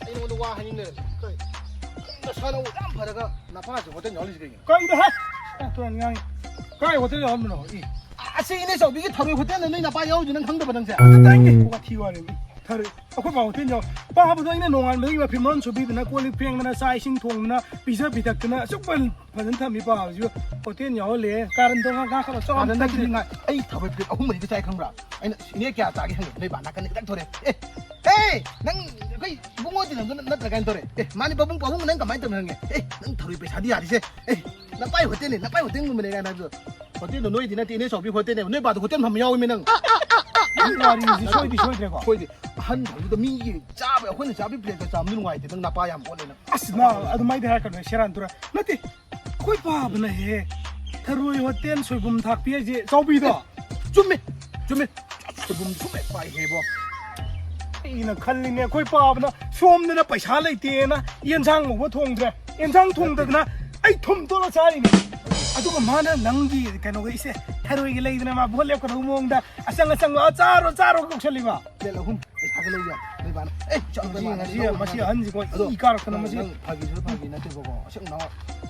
ꯑꯩ ꯅꯉꯣꯟꯗ ꯋꯥ ꯍꯥꯏꯅꯤꯡ ꯂꯩꯔꯝꯃꯤ꯫ ꯀꯩ? ꯅꯁꯥ ꯅꯎ ꯌꯥꯝ ꯐꯔꯒ ꯅꯄꯥꯁꯨ ꯍꯣꯇꯦꯜ ꯌꯥꯎꯍꯜꯂꯤꯁꯤ ꯀꯩꯒꯤꯅꯣ? ꯀꯩꯅꯣ ꯍꯦ? ꯑꯦ, ꯇꯨꯔꯥꯟ ꯉꯥꯡꯉꯤ꯫ ꯀꯥꯏ ꯍꯣꯇꯦꯜ ꯌꯥꯎꯍꯟꯕꯅꯣ? ꯏ꯫ ꯑ-, ꯑꯁꯤ ꯏꯅꯦ ꯆꯥꯎꯕꯤꯒꯤ ꯊꯔꯣꯏ ꯍꯣꯇꯦꯜꯗ ꯅꯣꯏ ꯅꯄꯥ ꯌꯥꯎꯔꯤꯁꯦ ꯅꯪ ꯈꯪꯗꯕ ꯅꯪꯁꯦ? ꯑꯗꯨ ꯇꯥꯏꯅꯦ꯫ ꯋꯥꯊꯤ ꯋꯥꯔꯦꯝ꯫ ꯊꯔꯣꯏ꯫ ꯑꯩꯈꯣꯏ ꯄꯥ ꯍꯣꯇꯦꯜ ꯌꯥꯎ-, ꯄꯥꯕꯗꯣ ꯑꯩꯅ ꯅꯣꯡꯉꯥꯟꯕꯗꯒꯤ ꯃꯐꯤ ꯃꯔꯣꯟ ꯁꯨꯕꯤꯗꯅ, ꯀꯣꯜ ꯂꯤꯛ ꯐꯦꯡꯗꯅ, ꯆꯥꯛ ꯏꯁꯤꯡ ꯊꯣꯡꯗꯅ, ꯄꯤꯖ ꯄꯤꯊꯛꯇꯅ ꯑꯁꯨꯛ ꯐꯖꯅ ꯊꯝꯃꯤ ꯄꯥꯕꯁꯤꯕꯨ ꯍꯣꯇꯦꯜ ꯌꯥꯎꯍꯜꯂꯦ꯫ ꯀꯥꯔꯟꯗꯣ ꯉꯥ, ꯉꯥ ꯈꯔ ꯆꯥꯎ ꯀꯥꯔꯟ ꯊꯛꯈꯤꯅꯤ꯫ ꯅꯠꯇ꯭ꯔꯤꯉꯥꯏ ꯑꯩ ꯊꯔꯣꯏ ꯄ꯭ꯂꯦꯠ ꯑꯍꯨꯝ ꯃꯔꯤꯗꯤ ꯆꯥꯏ ꯈꯪꯕ꯭ꯔꯥ? ꯑꯩꯅ, "ꯏꯅꯦ ꯀꯌꯥ ꯆꯥꯒꯦ?" ꯍꯪꯉꯦ꯫ ꯅꯣꯏ ꯕꯥ ꯅꯥꯀꯟꯗ ꯈꯤꯇꯪ ꯊꯣꯔꯛꯑꯦ꯫ "ꯑꯦ, ꯍꯦ, ꯅꯪ ꯑꯩꯈꯣꯏ ꯏꯕꯨꯡꯉꯣ ꯇꯤꯟꯅꯕꯗꯨ ꯅꯠꯇ꯭ꯔꯥ?" ꯀꯥꯏꯅ ꯇꯧꯔꯦ꯫ "ꯑꯦ, ꯃꯥꯅꯤ ꯄꯥꯕꯨꯡ, ꯄꯥꯕꯨꯡ ꯅꯪ ꯀꯃꯥꯏꯅ ꯇꯧꯔꯤꯅꯣ?" ꯍꯪꯉꯦ꯫ "ꯑꯦ, ꯅꯪ ꯊꯔꯣꯏ ꯄꯩꯁꯥꯗꯤ ꯌꯥꯔꯤꯁꯦ꯫ ꯑꯦ, ꯅꯄꯥꯏ ꯍꯣꯇꯦꯜꯅꯤ, ꯅꯄꯥꯏ ꯍꯣꯇꯦꯜꯒꯨꯝꯕꯅꯦ" ꯀꯥꯏꯅ ꯍꯥꯏꯕꯗꯣ꯫ ꯍꯣꯇꯦꯜꯗꯣ ꯅꯣꯏꯗꯤ ꯅꯠꯇꯦ, ꯏꯅꯦ ꯆꯥꯎꯕꯤ ꯍꯣꯇꯦꯜꯅꯦꯕ꯫ ꯅꯣꯏ ꯕꯥꯗꯣ ꯍꯣꯇꯦꯜ ꯐꯝꯕ ꯌꯥꯎꯋꯤꯃꯤ ꯅꯪ꯫ ꯅꯪ ꯋꯥꯔꯤꯁꯤ ꯁꯣꯏꯗꯤ ꯁꯣꯏꯗ꯭ꯔꯦꯀꯣ꯫ ꯁꯣꯏꯗꯦ꯫ ꯑꯍꯟ ꯐꯝꯗꯨꯗ ꯃꯤꯒꯤ ꯆꯥꯕ, ꯑꯩꯈꯣꯏꯅ ꯆꯥꯕꯤ ꯄ꯭ꯂꯦꯠꯇ ꯆꯥꯕꯗꯤ ꯅꯨꯡꯉꯥꯏꯇꯦ꯫ ꯅꯪ ꯅꯄꯥ ꯌꯥꯝ ꯑꯣꯠꯂꯦ ꯅꯪ꯫ ꯑꯁ, ꯅꯥ, ꯑꯗꯨꯃꯥꯏꯗꯤ ꯍꯥꯏꯔꯛꯀꯅꯨ, ꯁꯦꯔꯥꯟ ꯇꯨꯔꯥꯟ꯫ ꯅꯠꯇꯦ, ꯑꯩꯈꯣꯏ ꯄꯥꯕꯅ ꯍꯦꯛ ꯊꯔꯣꯏ ꯍꯣꯇꯦꯜ ꯁꯣꯏꯕꯨꯝ ꯊꯥꯛꯄꯤ ꯍꯥꯏꯁꯦ ꯆꯥꯎꯕꯤꯗꯣ꯫ ꯆꯨꯝꯃꯦ, ꯆꯨꯝꯃꯦ꯫ ꯁꯣꯏꯕꯨꯝ ꯁꯨꯝ ꯍꯦꯛ ꯄꯥꯏ ꯍꯦꯕꯣ꯫ ꯑꯩꯅ ꯈꯜꯂꯤꯅꯦ, ꯑꯩꯈꯣꯏ ꯄꯥꯕꯅ ꯁꯣꯝꯗꯅ ꯄꯩꯁꯥ ꯂꯩꯇꯦꯅ ꯌꯦꯟꯁꯥꯡ ꯉꯧꯕ ꯊꯣꯡꯗ꯭ꯔꯦ, ꯌꯦꯟꯁꯥꯡ ꯊꯣꯡꯗꯗꯅ ꯑꯩ ꯊꯨꯝ ꯇꯣꯠꯂ ꯆꯥꯔꯤꯅꯦ꯫ ꯑꯗꯨꯒ ꯃꯥꯅ ꯅꯪꯒꯤ ꯀꯩꯅꯣꯒ, ꯏꯁꯦ, ꯊꯔꯣꯏꯒ ꯂꯩꯗꯅ ꯃꯥ ꯚꯣꯠ ꯂꯦꯞꯀꯗꯧꯕ ꯃꯑꯣꯡꯗ ꯑꯆꯪ ꯑꯆꯪꯕ, "ꯑ, ꯆꯥꯔꯣ, ꯆꯥꯔꯣ" ꯀꯧꯁꯜꯂꯤꯕ꯫ ꯄ꯭ꯂꯦꯠ ꯑꯍꯨꯝ ꯄꯩꯁꯥꯒ ꯂꯧ ꯌꯥꯏ꯫ ꯅꯣꯏ ꯕꯥꯅ, "ꯑꯦ, ꯆꯠꯂꯣ, ꯅꯣꯏ ꯃꯁꯤ, ꯕꯥꯅ ꯃꯁꯤ, ꯂꯧ ꯃꯁꯤ ꯌꯥꯗꯦ꯫" ꯑꯍꯟꯁꯤꯀꯣ ꯑꯗꯣ ꯏ ꯀꯥꯔꯛꯇꯅ ꯅꯪ, ꯃꯁꯤ꯫ ꯅꯪ ꯐꯥꯒꯤꯁꯨ ꯐꯥꯒꯤ ꯅꯠꯇꯦꯕꯀꯣ꯫ ꯑꯁꯦꯡꯕ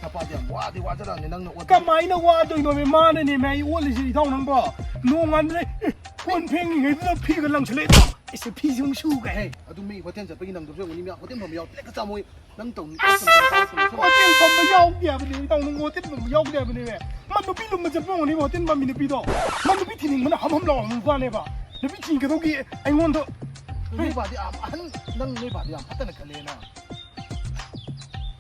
ꯅꯄꯥꯗꯤ ꯌꯥꯝ ꯋꯥꯗꯤ ꯋꯥꯖꯔꯛꯑꯅꯤ ꯅꯪꯅ ꯑꯣꯠꯄꯗ꯫ ꯀꯃꯥꯏꯅ ꯋꯥꯗꯣꯏꯅꯣꯃꯤ? ꯃꯥꯅꯅꯦꯃꯤ ꯑꯩ ꯑꯣꯠꯂꯤꯁꯤ, ꯏꯇꯥꯎ ꯅꯪꯕꯣ꯫ ꯅꯣꯡꯉꯥꯟꯕꯗꯩ, ꯑꯦ, ꯀꯣꯟ ꯐꯦꯡꯉꯤꯉꯩꯗꯨꯗ ꯐꯤꯒ ꯂꯪꯁꯤꯜꯂꯛꯏ꯫ ꯁꯤ ꯐꯤꯁꯨ ꯑꯃꯨꯛ ꯁꯨꯒꯦ꯫ ꯍꯦ, ꯑꯗꯨ ꯃꯤ ꯍꯣꯇꯦꯜ ꯆꯠꯄꯒꯤ ꯅꯪꯗꯕꯁꯨ ꯑꯣꯏꯔꯝꯒꯅꯤ, ꯃꯤ ꯍꯣꯇꯦꯜ ꯐꯝꯕ ꯌꯥꯎ, ꯄ꯭ꯂꯦꯠꯀ ꯆꯥꯃꯣꯏ꯫ ꯅꯪ ꯇꯧꯅꯤ, ꯑꯁ! ꯅꯪ ꯇꯧꯅꯤ, ꯅꯪ ꯇꯧꯅꯤ꯫ ꯍꯣꯇꯦꯜ ꯐꯝꯕ ꯌꯥꯎꯗꯦ ꯍꯥꯏꯕꯅꯦ, ꯅꯪ ꯍꯣꯇꯦꯜ ꯐꯝꯕ ꯌꯥꯎꯗꯦ ꯍꯥꯏꯕꯅꯦ꯫ ꯃꯥ ꯅꯨꯄꯤ ꯂꯨꯝꯕ ꯆꯠꯄ ꯑꯣꯏꯔꯝꯒꯅꯤ, ꯍꯣꯇꯦꯜ ꯐꯝꯃꯤ ꯅꯨꯄꯤꯗꯣ꯫ ꯃꯥ ꯅꯨꯄꯤ ꯊꯤꯅꯤꯡꯕꯅ ꯍꯝ ꯍꯝ ꯂꯥꯎꯕ ꯅꯨꯄꯥꯅꯦꯕ꯫ ꯅꯨꯄꯤ ꯊꯤꯒꯗꯧꯒꯤ ꯑꯩꯉꯣꯟꯗ ꯅꯣꯏ ꯕꯥꯗꯤ ꯌꯥꯝ ꯑꯍꯟ, ꯅꯪ ꯅꯣꯏ ꯕꯥꯗꯤ ꯌꯥꯝ ꯐꯠꯇꯅ ꯈꯜꯂꯦꯅ꯫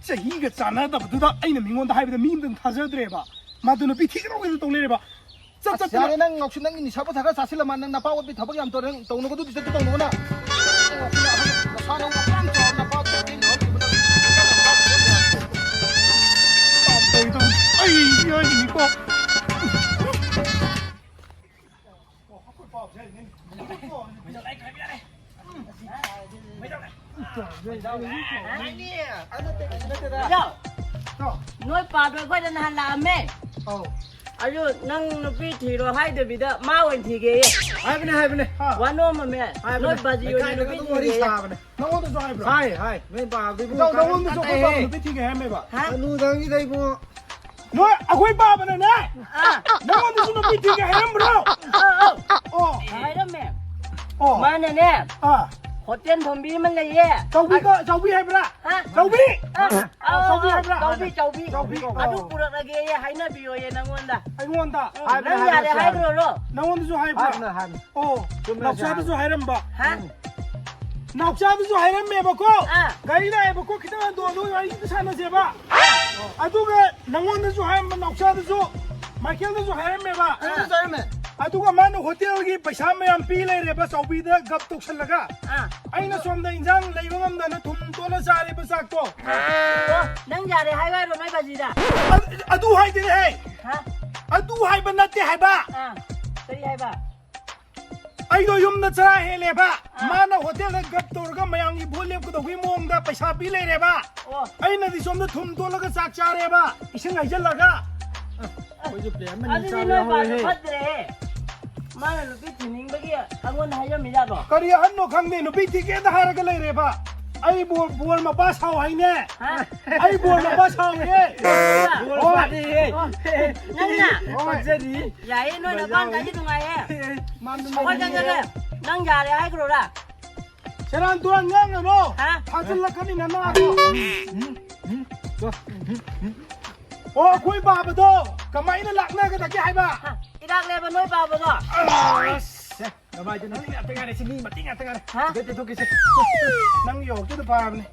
ꯆꯍꯤꯒ ꯆꯥꯟꯅꯗꯕꯗꯨꯗ ꯑꯩꯅ ꯃꯤꯉꯣꯟꯗ ꯍꯥꯏꯕꯗ ꯃꯤ ꯑꯝꯇꯪ ꯊꯥꯖꯗ꯭ꯔꯦꯕ꯫ ꯃꯥꯗꯣ ꯅꯨꯄꯤ ꯊꯤꯒꯗꯧꯒꯤꯗ ꯇꯧ ꯂꯩꯔꯦꯕ꯫ ꯆꯠ, ꯑꯁ, ꯆꯠ, ꯆꯠ꯫ ꯌꯥꯔꯦ, ꯅꯪ ꯉꯥꯎꯁꯤꯟ-, ꯅꯪꯒꯤ ꯅꯤꯁꯥ ꯄꯁꯥ ꯈꯔ ꯆꯥꯁꯤꯜꯂ ꯃꯥ ꯅꯪ ꯅꯄꯥ ꯑꯣꯠꯄꯤ ꯊꯕꯛ ꯌꯥꯝ ꯇꯧꯔꯦ, ꯅꯪ ꯇꯧꯅꯨꯀꯣ, ꯑꯗꯨꯗꯤ ꯆꯠꯇꯨ ꯇꯧꯅꯨꯀꯣ ꯅꯪ꯫ ꯅꯁꯥ ꯅꯪ ꯑꯗꯨꯛ ꯌꯥꯝ ꯆꯥꯎꯔ ꯅꯄꯥ ꯇꯣꯟꯕꯤ ꯅꯍꯥ ꯇꯧꯕ ꯅꯪ ꯇꯧꯔꯤ, ꯇꯧꯔꯤ꯫ ꯑꯩ ꯍꯥꯏꯁꯤꯅꯤꯀꯣ꯫ ꯅꯣꯏ ꯄꯥꯗꯣ ꯑꯩꯈꯣꯏꯗ ꯅꯍꯥꯟ ꯂꯥꯛꯑꯝꯃꯦ꯫ ꯑꯧ꯫ ꯑꯗꯨ ꯅꯪ ꯅꯨꯄꯤ ꯊꯤꯔꯣ ꯍꯥꯏꯗꯕꯤꯗ ꯃꯥ ꯑꯣꯏꯅ ꯊꯤꯒꯦꯌꯦ꯫ ꯍꯥꯏꯕꯅꯦ, ꯍꯥꯏꯕꯅꯦ꯫ ꯍꯥ꯫ ꯋꯥꯅꯣꯝꯃꯝꯃꯦ꯫ ꯍꯥꯏꯕꯅꯦ꯫ ꯅꯣꯏ ꯕꯥꯖꯤ ꯑꯣꯏꯅ ꯂꯩꯀꯥꯏꯗꯒ ꯅꯨꯄꯤ ꯑꯗꯨꯝ ꯋꯥꯔꯤ ꯊꯤꯒꯦꯌꯦ꯫ ꯁꯥꯕꯅꯦ꯫ ꯅꯉꯣꯟꯗꯁꯨ ꯍꯥꯏꯕ꯭ꯔꯣ? ꯍꯥꯏ, ꯍꯥꯏ꯫ ꯅꯣꯏ ꯄꯥꯕꯗꯨꯕꯨ ꯏꯇꯥꯎ, ꯀꯥꯏꯗ ꯅꯉꯣꯟꯗꯁꯨ ꯑꯩꯈꯣꯏ ꯄꯥꯕ ꯀꯠꯂꯦꯍꯦ꯫ ꯅꯨꯄꯤ ꯊꯤꯒꯦ ꯍꯥꯏꯔꯝꯃꯦꯕ? ꯍꯥ? ꯅꯨꯡꯗꯥꯡꯒꯤꯗ ꯏꯕꯨꯡꯉꯣ꯫ ꯅꯣꯏ ꯑꯩꯈꯣꯏ ꯄꯥꯕꯅꯅꯦ꯫ ꯑꯥ꯫ ꯅꯉꯣꯟꯗꯁꯨ ꯅꯨꯄꯤ ꯊꯤꯒꯦ ꯍꯥꯏꯔꯝꯕ꯭ꯔꯣ? ꯑꯥ, ꯑꯥ꯫ ꯑꯣ꯫ ꯍꯥꯏꯔꯝꯃꯦ꯫ ꯑꯣ꯫ ꯃꯥꯅꯅꯦ꯫ ꯑꯥ꯫ ꯍꯣꯇꯦꯜ ꯐꯝꯕꯤ ꯑꯃ ꯂꯩꯌꯦ꯫ ꯆꯧꯕꯤꯒ-, ꯆꯧꯕꯤ ꯍꯥꯏꯕ꯭ꯔꯥ? ꯍꯥ? ꯆꯧꯕꯤ? ꯑꯥ, ꯑꯥ, ꯆꯧꯕꯤ ꯑꯥ, ꯍꯥꯏꯕ꯭ꯔꯥ? ꯆꯧꯕꯤ, ꯆꯧꯕꯤ꯫ ꯆꯧꯕꯤ, ꯑꯗꯨ ꯑꯥ꯫ ꯄꯨꯔꯛꯂꯒꯦꯌꯦ, ꯍꯥꯏꯅꯕꯤꯌꯣꯌꯦ ꯅꯉꯣꯟꯗ꯫ ꯑꯩꯉꯣꯟꯗ? ꯎꯝ, ꯍꯥꯏꯕꯅꯦ, ꯅꯪ ꯍꯥꯏꯕꯅꯦ, ꯌꯥꯔꯦ ꯍꯥꯏꯕꯅꯦ꯫ ꯍꯥꯏꯈ꯭ꯔꯣꯔꯣ? ꯅꯉꯣꯟꯗꯁꯨ ꯍꯥꯏꯕ꯭ꯔꯥ? ꯍꯥꯏꯕꯅꯦ, ꯍꯥꯏꯕꯅꯦ꯫ ꯑꯣ, ꯆꯨꯝꯃꯦ, ꯅꯥꯎꯆꯥꯗꯁꯨ ꯆꯨꯝꯃꯦ꯫ ꯍꯥꯏꯔꯝꯕ꯫ ꯍꯥ? ꯅꯥꯎꯆꯥꯗꯁꯨ ꯍꯥꯏꯔꯝꯃꯦꯕꯀꯣ꯫ ꯑꯥ꯫ ꯒꯥꯔꯤ ꯂꯥꯛꯑꯦꯕꯀꯣ, ꯈꯤꯇꯪ ꯍꯟꯗꯣꯛꯑꯣ, ꯑꯗꯨꯒ ꯋꯥꯔꯤ ꯈꯤꯇꯪ ꯁꯥꯟꯅꯁꯦꯕ꯫ ꯑꯗꯨꯒ ꯅꯉꯣꯟꯗꯁꯨ ꯍꯥꯏꯔꯝꯕ, ꯅꯥꯎꯆꯥꯗꯁꯨ, ꯃꯥꯏꯀꯦꯜꯗꯁꯨ ꯍꯥꯏꯔꯝꯃꯦꯕ꯫ ꯑꯥ꯫ ꯑꯗꯨꯒ ꯃꯥꯅ ꯍꯣꯇꯦꯜꯒꯤ ꯄꯩꯁꯥ ꯃꯌꯥꯝ ꯄꯤ ꯂꯩꯔꯦꯕ, ꯆꯥꯎꯕꯤꯗ ꯒꯞ ꯇꯧꯁꯜꯂꯒ꯫ ꯑꯥ꯫ ꯑꯩꯅ ꯁꯣꯝꯗ ꯏꯟꯖꯥꯡ ꯂꯩꯕ ꯉꯝꯗꯅ ꯊꯨꯝ ꯇꯣꯠꯂ ꯆꯥꯔꯦꯕ ꯆꯥꯛꯇꯣ꯫ ꯑꯣ, ꯅꯪ ꯌꯥꯔꯦ ꯍꯥꯏꯌꯨ ꯍꯥꯏꯔꯣ ꯅꯣꯏ ꯕꯥꯖꯤꯗ? ꯑ-, ꯑꯗꯨ ꯍꯥꯏꯗꯦꯍꯦ꯫ ꯍꯥ? ꯑꯗꯨ ꯍꯥꯏꯕ ꯅꯠꯇꯦ ꯍꯥꯏꯕ꯫ ꯑꯥ, ꯀꯔꯤ ꯍꯥꯏꯕ? ꯑꯩꯗꯣ ꯌꯨꯝꯗ ꯆꯔꯥ ꯍꯦꯜꯂꯦꯕ꯫ ꯑꯥ꯫ ꯃꯥꯅ ꯍꯣꯇꯦꯜꯗ ꯒꯞ ꯇꯧꯔꯒ ꯃꯌꯥꯝꯒꯤ ꯚꯣꯠ ꯂꯦꯞꯀꯗꯧꯕꯒꯤ ꯃꯑꯣꯡꯗ ꯄꯩꯁꯥ ꯄꯤ ꯂꯩꯔꯦꯕ꯫ ꯑꯣ꯫ ꯑꯩꯅꯗꯤ ꯁꯣꯝꯗ ꯊꯨꯝ ꯇꯣꯠꯂꯒ ꯆꯥꯛ ꯆꯥꯔꯦꯕ, ꯏꯁꯤꯡ ꯍꯩꯖꯤꯜꯂꯒ꯫ ꯑꯩꯈꯣꯏꯁꯨ ꯄ꯭ꯂꯦꯠ ꯑꯃ ꯑꯅꯤ ꯑꯗꯨꯗꯤ ꯆꯥꯕ ꯅꯣꯏ ꯕꯥꯗꯣ ꯌꯥꯎꯍꯧꯔꯦꯍꯦ꯫ ꯐꯠꯇ꯭ꯔꯦꯍꯦ꯫ ꯃꯥꯅ ꯅꯨꯄꯤ ꯊꯤꯅꯤꯡꯕꯒꯤ ꯑꯩꯉꯣꯟꯗ ꯍꯥꯏꯔꯝꯃꯤꯖꯥꯠꯂꯣ? ꯀꯔꯤ ꯑꯍꯟꯅꯣ ꯈꯪꯗꯦ, ꯅꯨꯄꯤ ꯊꯤꯒꯦꯗ ꯍꯥꯏꯔꯒ ꯂꯩꯔꯦꯕ꯫ ꯑꯩ ꯕꯣꯜ, ꯕꯣꯜ ꯃꯄꯥ ꯁꯥꯎ ꯍꯥꯏꯅꯦ꯫ ꯍꯥ? ꯑꯩ ꯕꯣꯜ ꯃꯄꯥ ꯁꯥꯎꯔꯦ꯫ ꯕꯣꯜ ꯍꯣꯏ꯫ ꯃꯄꯥꯅꯤꯍꯦ꯫ ꯅꯪꯅ? ꯍꯣꯏ꯫ ꯄꯛꯆꯅꯤ꯫ ꯌꯥꯏꯌꯦ, ꯅꯣꯏ ꯅꯄꯥꯝ ꯆꯥꯗꯤ ꯅꯨꯡꯉꯥꯏꯌꯦ꯫ ꯃꯥ ꯅꯨꯡꯉꯥꯏ꯫ ꯑꯩꯈꯣꯏ ꯆꯠꯂꯒꯦ꯫ ꯅꯪ ꯌꯥꯔꯦ ꯍꯥꯏꯈ꯭ꯔꯣꯔꯥ? ꯁꯦꯔꯥꯟ ꯇꯨꯔꯥꯟ ꯉꯥꯡꯒꯅꯣ꯫ ꯍꯥ? ꯊꯥꯖꯤꯜꯂꯛꯀꯅꯤ ꯅꯅꯥꯗꯣ꯫ ꯑꯣ, ꯑꯩꯈꯣꯏ ꯄꯥꯕꯗꯣ ꯀꯃꯥꯏꯅ ꯂꯥꯛꯅꯒꯗꯒꯦ ꯍꯥꯏꯕ? ꯍꯥ? ꯏꯔꯥꯛꯂꯦꯕ ꯅꯣꯏ ꯄꯥꯕꯗꯣ? ꯑꯁ, ꯅꯃꯥꯏꯗꯣ ꯅꯪ ꯉꯥꯛꯇ ꯉꯥꯏꯔꯦ, ꯁꯤ ꯃꯤ ꯃꯇꯦꯛ ꯉꯥꯛꯇ ꯉꯥꯏꯔꯦ꯫ ꯍꯥ? ꯁꯤꯗ ꯇꯩꯊꯣꯛꯀꯦꯁꯦ꯫ ꯅꯪ ꯌꯧꯔꯛꯀꯦꯗꯣ ꯐꯔꯕꯅꯦ꯫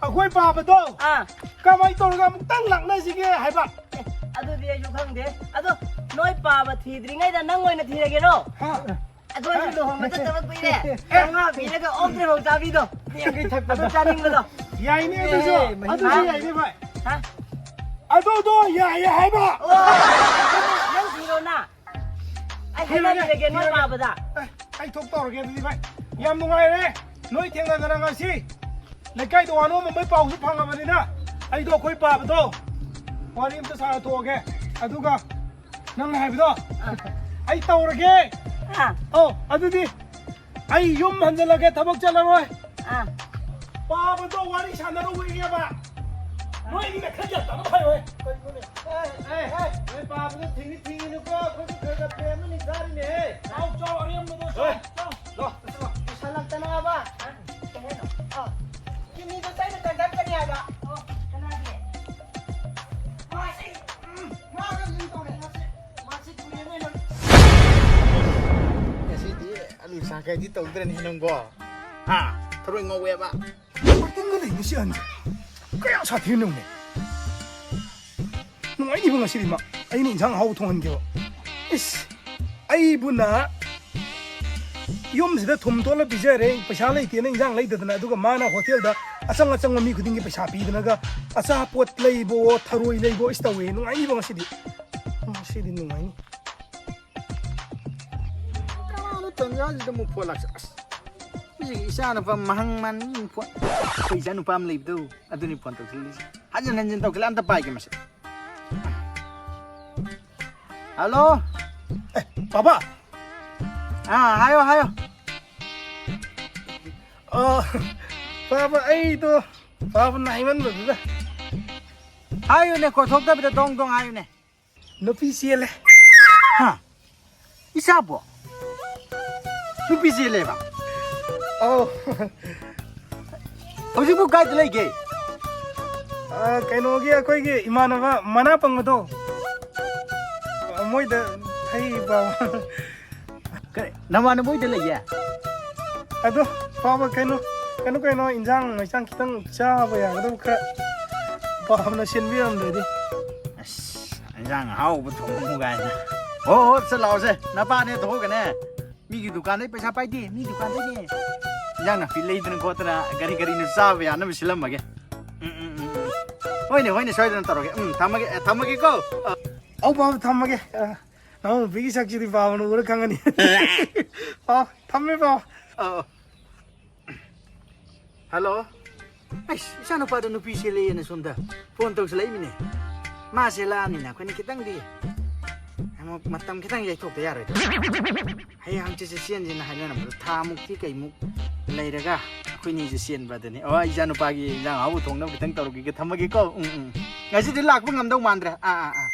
ꯑꯩꯈꯣꯏ ꯄꯥꯕꯗꯣ ꯑꯥ꯫ ꯀꯃꯥꯏꯅ ꯇꯧꯔꯒ ꯑꯃꯨꯛꯇꯪ ꯂꯥꯛꯅꯁꯤꯒꯦ ꯍꯥꯏꯕ? ꯑꯦ, ꯑꯗꯨꯗꯤ ꯑꯩꯁꯨ ꯈꯪꯗꯦ꯫ ꯑꯗꯣ ꯅꯣꯏ ꯄꯥꯕ ꯊꯤꯗ꯭ꯔꯤꯉꯩꯗ ꯅꯪ ꯑꯣꯏꯅ ꯊꯤꯔꯒꯦꯔꯣ? ꯍꯥ? ꯑꯩꯈꯣꯏꯁꯨ ꯂꯨꯍꯣꯡꯕ ꯆꯠꯇꯕ ꯀꯨꯏꯔꯦ꯫ ꯆꯥꯝꯃꯉꯥ ꯄꯤꯔꯒ ꯑꯣꯛꯇ꯭ꯔꯤꯐꯥꯎ ꯆꯥꯕꯤꯗꯣ꯫ ꯌꯥꯡꯈꯩ ꯊꯛꯄꯗꯣ꯫ ꯑꯗꯨ ꯆꯥꯅꯤꯡꯕꯗꯣ꯫ ꯌꯥꯏꯅꯦ ꯑꯗꯨꯁꯨ꯫ ꯑꯦ, ꯃꯍꯤ ꯑꯗꯨꯁꯨ ꯍꯥ? ꯌꯥꯏꯅꯦ ꯚꯥꯏ꯫ ꯍꯥ? ꯑꯗꯨꯗꯣ ꯌꯥꯏꯌꯦ ꯍꯥꯏꯕ꯫ ꯑꯣ, ꯅꯪ ꯊꯤꯔꯣꯅ꯫ ꯑꯩ ꯊꯤꯔꯒꯦ, ꯍꯥꯏꯅꯕꯤꯔꯒꯦ ꯅꯣꯏ ꯊꯤꯔꯒꯦ꯫ ꯄꯥꯕꯗ꯫ ꯑꯦ, ꯑꯩ ꯊꯣꯛ ꯇꯧꯔꯒꯦ ꯑꯗꯨꯗꯤ ꯚꯥꯏ꯫ ꯌꯥꯝ ꯅꯨꯡꯉꯥꯏꯔꯦ ꯅꯣꯏ ꯊꯦꯡꯅꯗꯅ ꯉꯁꯤ꯫ ꯂꯩꯀꯥꯏꯗ ꯋꯥ ꯅꯣꯝꯕꯩ ꯄꯥꯎꯁꯨ ꯐꯪꯉꯕꯅꯤꯅ ꯑꯩꯗꯣ ꯑꯩꯈꯣꯏ ꯄꯥꯕꯗꯣ ꯋꯥꯔꯤ ꯑꯝꯇ ꯁꯥꯟꯅꯊꯣꯛꯑꯒꯦ꯫ ꯑꯗꯨꯒ ꯅꯪꯅ ꯍꯥꯏꯕꯗꯣ ꯑꯥ꯫ ꯑꯩ ꯇꯧꯔꯒꯦ꯫ ꯑꯥ꯫ ꯑꯧ, ꯑꯗꯨꯗꯤ ꯑꯩ ꯌꯨꯝ ꯍꯟꯖꯜꯂꯒꯦ, ꯊꯕꯛ ꯆꯠꯂꯔꯣꯏ꯫ ꯑꯥ꯫ ꯄꯥꯕꯗꯣ ꯋꯥꯔꯤ ꯁꯥꯟꯅꯔꯨꯕꯒꯤꯅꯦꯕ꯫ ꯅꯣꯏ ꯑꯅꯤꯅ ꯈꯔ ꯒ꯭ꯌꯥꯟ ꯇꯥꯅꯕ ꯍꯥꯏꯌꯣꯍꯦ꯫ ꯀꯩꯅꯣꯅꯦ? ꯑꯦ, ꯑꯦ, ꯑꯦ, ꯅꯣꯏ ꯄꯥꯕꯗꯣ ꯊꯤꯡꯗꯤ ꯊꯤꯡꯉꯤꯅꯨꯀꯣ, ꯑꯩꯈꯣꯏꯁꯨ ꯈꯔ ꯈꯔ ꯄꯦꯟꯕꯅꯤ ꯆꯥꯔꯤꯅꯦꯍꯦ꯫ ꯆꯥꯎ, ꯆꯥꯎ, ꯑꯔꯦꯝꯕꯗꯣ ꯆꯥꯎ, ꯍꯣꯏ꯫ ꯆꯥꯎ꯫ ꯂꯥꯎ, ꯆꯠꯁꯤ ꯂꯥꯎ꯫ ꯄꯨꯁꯜꯂꯛꯇꯅꯕ꯫ ꯀꯩ ꯍꯥꯏꯅꯣ? ꯑꯥ꯫ ꯀꯤꯠꯅꯤꯗꯣ ꯆꯩꯅ ꯀꯟꯊꯠꯀꯅꯤ ꯍꯥꯏꯕ꯫ ꯑꯣ, ꯀꯅꯥꯒꯤ? ꯃꯥꯁꯤ, ꯎꯝ, ꯃꯥꯒ ꯑꯗꯨꯝ ꯇꯧꯔꯦ꯫ ꯃꯥꯁꯤ, ꯃꯥꯁꯤ ꯀꯨꯏꯔꯦꯅꯦ ꯅꯪ꯫ ꯉꯁꯤꯗꯤ ꯑꯂꯨ ꯁꯥꯛ ꯀꯩꯗꯤ ꯇꯧꯗ꯭ꯔꯅꯤ ꯅꯪꯕꯣ? ꯍꯥ? ꯊꯔꯣꯏ ꯉꯧꯋꯦꯕ? ꯕꯣꯔꯗꯤꯡꯗ ꯂꯩꯕꯁꯤ ꯑꯍꯟꯁꯦ ꯀꯌꯥ ꯁꯥꯊꯤꯅꯣꯅꯦ? ꯅꯨꯡꯉꯥꯏꯅꯤꯕ ꯉꯁꯤꯗꯤ ꯃꯥ꯫ ꯑꯩꯅ ꯏꯟꯁꯥꯡ ꯑꯍꯥꯎꯕ ꯊꯣꯡꯍꯟꯒꯦꯕ꯫ ꯏꯁ, ꯑꯩꯕꯨꯅ ꯌꯨꯝꯁꯤꯗ ꯊꯨꯝ ꯇꯣꯠꯂ ꯄꯤꯖꯔꯦ, ꯄꯩꯁꯥ ꯂꯩꯇꯦꯅ ꯏꯟꯁꯥꯡ ꯂꯩꯗꯗꯅ, ꯑꯗꯨꯒ ꯃꯥꯅ ꯍꯣꯇꯦꯜꯗ ꯑꯆꯪ ꯑꯆꯪꯕ ꯃꯤ ꯈꯨꯗꯤꯡꯒꯤ ꯄꯩꯁꯥ ꯄꯤꯗꯅꯒ ꯑꯆꯥꯄꯣꯠ ꯂꯩꯕꯣ, ꯊꯔꯣꯏ ꯂꯩꯕꯣ, ꯏꯁ ꯇꯧꯋꯦ꯫ ꯅꯨꯡꯉꯥꯏꯅꯤꯕ ꯉꯁꯤꯗꯤ꯫ ꯉꯁꯤꯗꯤ ꯅꯨꯡꯉꯥꯏꯅꯤ꯫ ꯀꯅꯥꯅꯣ ꯇꯟꯖꯥꯁꯤꯗ ꯑꯃꯨꯛ ꯐꯣꯟ ꯂꯥꯛꯁ-, ꯑꯁ, ꯍꯧꯖꯤꯛ ꯏꯆꯥ ꯅꯨꯄꯥ ꯃꯍꯪ ꯃꯥꯟ ꯃꯤ ꯐꯣꯟ, ꯑꯩꯈꯣꯏ ꯏꯆꯥ ꯅꯨꯄꯥ ꯑꯃ ꯂꯩꯕꯗꯣ, ꯑꯗꯨꯅꯤ ꯐꯣꯟ ꯇꯧꯁꯤꯜꯂꯤꯁꯦ꯫ ꯍꯟꯖꯤꯟ ꯍꯟꯖꯤꯟ ꯇꯧꯁꯤꯜꯂꯦ, ꯑꯝꯇ ꯄꯥꯏꯒꯦ ꯃꯁꯦ꯫ ꯍꯜꯂꯣ꯫ ꯑꯦ, ꯄꯥꯕ꯫ ꯑꯥ, ꯍꯥꯏꯌꯣ, ꯍꯥꯏꯌꯣ꯫ ꯑ, ꯄꯥꯕ, ꯑꯩꯗꯣ ꯄꯥꯕꯅ ꯍꯥꯏꯃꯟꯕꯗꯨꯗ꯫ ꯍꯥꯏꯌꯨꯅꯦ, ꯀꯣꯠꯊꯣꯛꯇꯕꯤꯗ ꯗꯣꯡ ꯗꯣꯡ ꯍꯥꯏꯌꯨꯅꯦ꯫ ꯅꯨꯄꯤ ꯆꯦꯜꯂꯦ꯫ ꯍꯥ? ꯏꯆꯥꯕꯣ? ꯅꯨꯄꯤ ꯆꯦꯜꯂꯦꯕ? ꯑꯧ꯫ ꯍꯧꯖꯤꯛꯄꯨ ꯀꯥꯏꯗ ꯂꯩꯒꯦ? ꯑ, ꯀꯩꯅꯣꯒꯤ, ꯑꯩꯈꯣꯏꯒꯤ ꯏꯃꯥꯟꯅꯕ ꯃꯅꯥ ꯄꯪꯕꯗꯣ, ꯑ, ꯃꯣꯏꯗ ꯍꯩ ꯄꯥꯎ꯫ ꯀꯔꯤ? ꯅꯃꯥꯟꯅꯕ ꯍꯣꯏꯗ ꯂꯩꯌꯦ? ꯑꯗꯣ, ꯄꯥꯕ, ꯀꯩꯅꯣ, ꯀꯩꯅꯣ, ꯀꯩꯅꯣ, ꯏꯟꯖꯥꯡ ꯃꯩꯁꯥꯡ ꯈꯤꯇꯪ ꯆꯥꯕ ꯌꯥꯒꯗꯕ ꯈꯔ ꯄꯥꯕꯅ ꯁꯤꯟꯕꯤꯔꯝꯗ꯭ꯔꯗꯤ꯫ ꯑꯁ, ꯏꯟꯖꯥꯡ ꯑꯍꯥꯎꯕ ꯊꯣꯡꯉꯨ ꯀꯥꯏꯅ꯫ ꯍꯣ, ꯍꯣ, ꯆꯠ ꯂꯥꯛꯑꯣꯁꯦ꯫ ꯅꯄꯥꯅꯦ ꯊꯣꯛꯑꯒꯅꯦ, ꯃꯤꯒꯤ ꯗꯨꯀꯥꯟꯗꯩ ꯄꯩꯁꯥ ꯄꯥꯏꯗꯦ, ꯃꯤ ꯗꯨꯀꯥꯟꯗꯩꯅꯦ꯫ ꯏꯟꯖꯥꯡ ꯅꯥꯄꯤ ꯂꯩꯗꯅ ꯈꯣꯠꯇꯅ, ꯀꯔꯤ ꯀꯔꯤꯅꯣ ꯆꯥꯕ ꯌꯥꯅꯕ ꯁꯤꯜꯂꯝꯃꯒꯦ꯫ ꯎꯝ, ꯎꯝ, ꯎꯝ, ꯎꯝ꯫ ꯍꯣꯏꯅꯦ, ꯍꯣꯏꯅꯦ, ꯁꯣꯏꯗꯅ ꯇꯧꯔꯒꯦ꯫ ꯎꯝ, ꯊꯝꯃꯒꯦ, ꯑꯦ, ꯊꯝꯃꯒꯦꯀꯣ꯫ ꯑ꯫ ꯑꯧ, ꯄꯥꯕ, ꯊꯝꯃꯒꯦ꯫ ꯑ, ꯅꯅꯥꯎ ꯅꯨꯄꯤꯒꯤ ꯁꯛꯁꯤꯗꯤ ꯄꯥꯕꯅ ꯎꯔ ꯈꯪꯉꯅꯤ꯫ ꯄꯥꯎ, ꯊꯝꯃꯦ, ꯄꯥꯎ꯫ ꯑ, ꯑ꯫ ꯍꯜꯂꯣ꯫ ꯑꯩꯁ, ꯏꯆꯥꯅꯨꯄꯥꯗꯣ ꯅꯨꯄꯤ ꯆꯦꯜꯂꯦꯅ ꯁꯣꯝꯗ ꯐꯣꯟ ꯇꯧꯁꯜꯂꯛꯏꯃꯤꯅꯦ꯫ ꯃꯥ ꯆꯦꯜꯂꯛꯑꯃꯤꯅ ꯑꯩꯈꯣꯏꯅ ꯈꯤꯇꯪꯗꯤ ꯑꯃꯨꯛ ꯃꯇꯝ ꯈꯤꯇꯪ ꯌꯩꯊꯣꯛꯇ ꯌꯥꯔꯣꯏꯗ꯭ꯔꯣ? ꯍꯌꯦꯡ ꯍꯪꯆꯤꯠꯁꯦ ꯆꯦꯟꯁꯦꯅ ꯍꯥꯏꯅꯔꯝꯕꯗꯣ ꯊꯥꯃꯨꯛꯇꯤ ꯀꯩꯃꯨꯛ ꯂꯩꯔꯒ ꯑꯩꯈꯣꯏꯅꯤꯁꯦ ꯆꯦꯟꯕ ꯑꯗꯨꯅꯤ꯫ ꯑꯣ, ꯏꯆꯥꯅꯨꯄꯥꯒꯤ ꯏꯟꯖꯥꯡ ꯑꯍꯥꯎꯕ ꯊꯣꯡꯅꯕ ꯈꯤꯇꯪ ꯇꯧꯔꯨꯈꯤꯒꯦ, ꯊꯝꯃꯒꯦꯀꯣ꯫ ꯎꯝ, ꯎꯝ꯫ ꯉꯁꯤꯗꯤ ꯂꯥꯛꯄ ꯉꯝꯗꯧ ꯃꯥꯟꯗ꯭ꯔꯦ꯫ ꯑꯥ, ꯑꯥ, ꯑꯥ꯫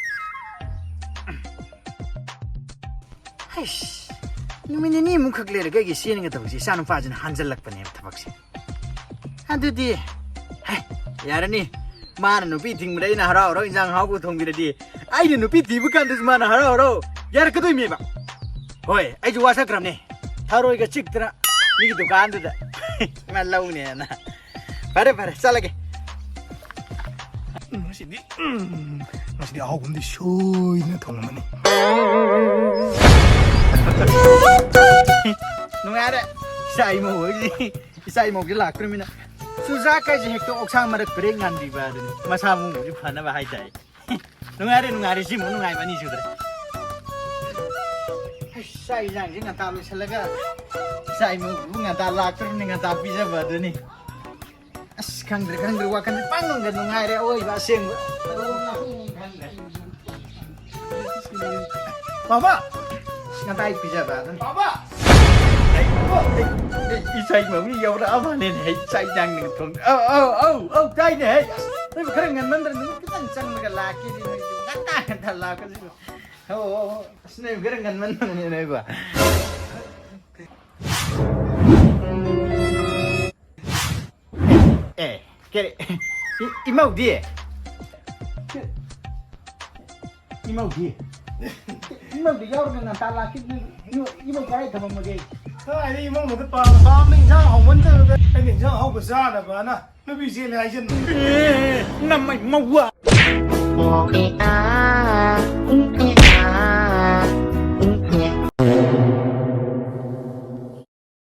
ꯍꯩꯁ, ꯅꯨꯃꯤꯠ ꯅꯤꯅꯤꯃꯨꯛꯈꯛ ꯂꯩꯔꯒ ꯑꯩꯒꯤ ꯆꯦꯟꯒꯗꯕꯁꯦ ꯏꯆꯥꯅꯨꯄꯥꯁꯤꯅ ꯍꯟꯖꯜꯂꯛꯄꯅꯦꯕ ꯊꯕꯛꯁꯦ꯫ ꯑꯗꯨꯗꯤ, ꯍꯦ, ꯌꯥꯔꯅꯤ꯫ ꯃꯥꯅ ꯅꯨꯄꯤ ꯊꯤꯡꯕꯗ ꯑꯩꯅ ꯍꯔꯥꯎ ꯍꯔꯥꯎ ꯏꯟꯖꯥꯡ ꯑꯍꯥꯎꯕ ꯊꯣꯡꯕꯤꯔꯗꯤ, ꯑꯩꯅ ꯅꯨꯄꯤ ꯊꯤꯕ ꯀꯥꯟꯗꯁꯨ ꯃꯥꯅ ꯍꯔꯥꯎ ꯍꯔꯥꯎ ꯌꯥꯔꯛꯀꯗꯣꯏꯅꯦꯕ꯫ ꯍꯣꯏ, ꯑꯩꯁꯨ ꯋꯥꯁꯛꯈ꯭ꯔꯕꯅꯦ꯫ ꯊꯔꯣꯏꯒ ꯆꯤꯛꯇꯅ ꯃꯤꯒꯤ ꯗꯨꯀꯥꯟꯗꯨꯗ ꯃꯥ ꯂꯧꯅꯦꯅ꯫ ꯐꯔꯦ, ꯐꯔꯦ, ꯆꯠꯂꯒꯦ꯫ ꯉꯁꯤꯗꯤ, ꯎꯝ, ꯉꯁꯤꯗꯤ ꯑꯍꯥꯎꯕ ꯑꯃꯗꯤ ꯁꯣꯏꯗꯅ ꯊꯣꯡꯉꯝꯃꯅꯤ꯫ ꯅꯨꯡꯉꯥꯏꯔꯦ꯫ ꯏꯆꯥ ꯏꯃꯧ ꯍꯣꯏꯒꯤ, ꯏꯆꯥ ꯏꯃꯧꯒꯤ ꯂꯥꯛꯇ꯭ꯔꯃꯤꯅ ꯆꯨꯖꯥꯛ ꯀꯥꯏꯁꯦ ꯍꯦꯛꯇ ꯑꯣꯛꯁꯥ ꯃꯔꯛ ꯄꯦꯔꯦꯛ ꯉꯥꯟꯕꯤꯕ ꯑꯗꯨꯅꯤ꯫ ꯃꯁꯥ ꯃꯎꯁꯨ ꯐꯅꯕ ꯍꯥꯏꯇꯥꯔꯦ꯫ ꯅꯨꯡꯉꯥꯏꯔꯦ, ꯅꯨꯡꯉꯥꯏꯔꯦ, ꯁꯤꯃꯨꯛ ꯅꯨꯡꯉꯥꯏꯕ ꯑꯅꯤ ꯁꯨꯗ꯭ꯔꯦ꯫ ꯑꯁ, ꯆꯥꯛ ꯏꯟꯖꯥꯡꯁꯤ ꯉꯟꯇꯥ ꯂꯣꯏꯁꯤꯜꯂꯒ ꯏꯆꯥ ꯏꯃꯧꯕꯨ ꯉꯟꯇꯥ ꯂꯥꯛꯇ꯭ꯔꯕꯅꯤ, ꯉꯟꯇꯥ ꯄꯤꯖꯕ ꯑꯗꯨꯅꯤ꯫ ꯑꯁ, ꯈꯪꯗ꯭ꯔꯦ, ꯈꯪꯗ꯭ꯔꯦ, ꯋꯥꯈꯜꯁꯦ ꯄꯪꯅꯨꯡꯗ ꯅꯨꯡꯉꯥꯏꯔꯦ, ꯑꯋꯣꯏꯕ ꯑꯁꯦꯡꯕ꯫ ꯇꯧꯐꯝ ꯂꯥꯛꯐꯝ ꯈꯪꯗ꯭ꯔꯦ꯫ ꯕꯥꯕꯥ! ꯉꯟꯇꯥ ꯑꯩ ꯄꯤꯖꯕ ꯑꯗꯨꯅꯤ꯫ ꯕꯥꯕꯥ! ꯑꯩ, ꯑꯩ, ꯑꯩ, ꯏꯆꯥ ꯏꯃꯧ ꯌꯧꯔꯛꯑꯕꯅꯤꯅꯦ, ꯑꯩ ꯆꯥꯛ ꯏꯟꯖꯥꯡ ꯊꯣꯡ-, ꯑꯧ, ꯑꯧ, ꯑꯧ, ꯑꯧ, ꯇꯥꯏꯅꯦ, ꯑꯩ, ꯑꯁ, ꯅꯣꯏꯕꯨ ꯈꯔ ꯉꯟꯃꯟꯗ꯭ꯔ, ꯅꯨꯃꯤꯠ ꯈꯤꯇꯪ ꯆꯪꯂꯒ ꯂꯥꯛꯀꯦꯗꯤ, ꯅꯣꯏꯕꯨ ꯉꯟꯇꯥ ꯉꯟꯇꯥ ꯂꯥꯛꯄꯁꯤꯕꯨ꯫ ꯑꯧ, ꯑꯧ, ꯑꯧ, ꯑꯁ, ꯅꯣꯏꯕꯨ ꯈꯔ ꯉꯟꯃꯟꯕꯅꯦ, ꯅꯣꯏꯕꯨ꯫ ꯑꯦ, ꯀꯔꯤ? ꯏ-, ꯏꯃꯧꯗꯤ? ꯏꯃꯧꯗꯤ? ꯏꯃꯧꯗꯤ ꯌꯥꯎꯔꯒ ꯉꯟꯇꯥ ꯂꯥꯛꯈꯤꯕꯅꯤ꯫ ꯏꯃꯧ, ꯏꯃꯧ ꯀꯥꯏ ꯊꯝꯃꯝꯃꯒꯦ? ꯀꯥꯏꯗꯩ ꯏꯃꯧꯅꯣꯗ ꯄꯥꯝ-, ꯄꯥꯝꯃꯤ ꯏꯟꯁꯥꯡ ꯍꯥꯎꯃꯟꯗꯕꯗ ꯑꯩꯅ ꯏꯟꯁꯥꯡ ꯑꯍꯥꯎꯕ ꯆꯥꯅꯕꯅ ꯅꯨꯄꯤ ꯆꯦꯜꯂꯦ ꯍꯥꯏꯖꯟꯕ꯫ ꯑꯦ, ꯅꯃꯩ ꯃꯧꯋꯥ꯫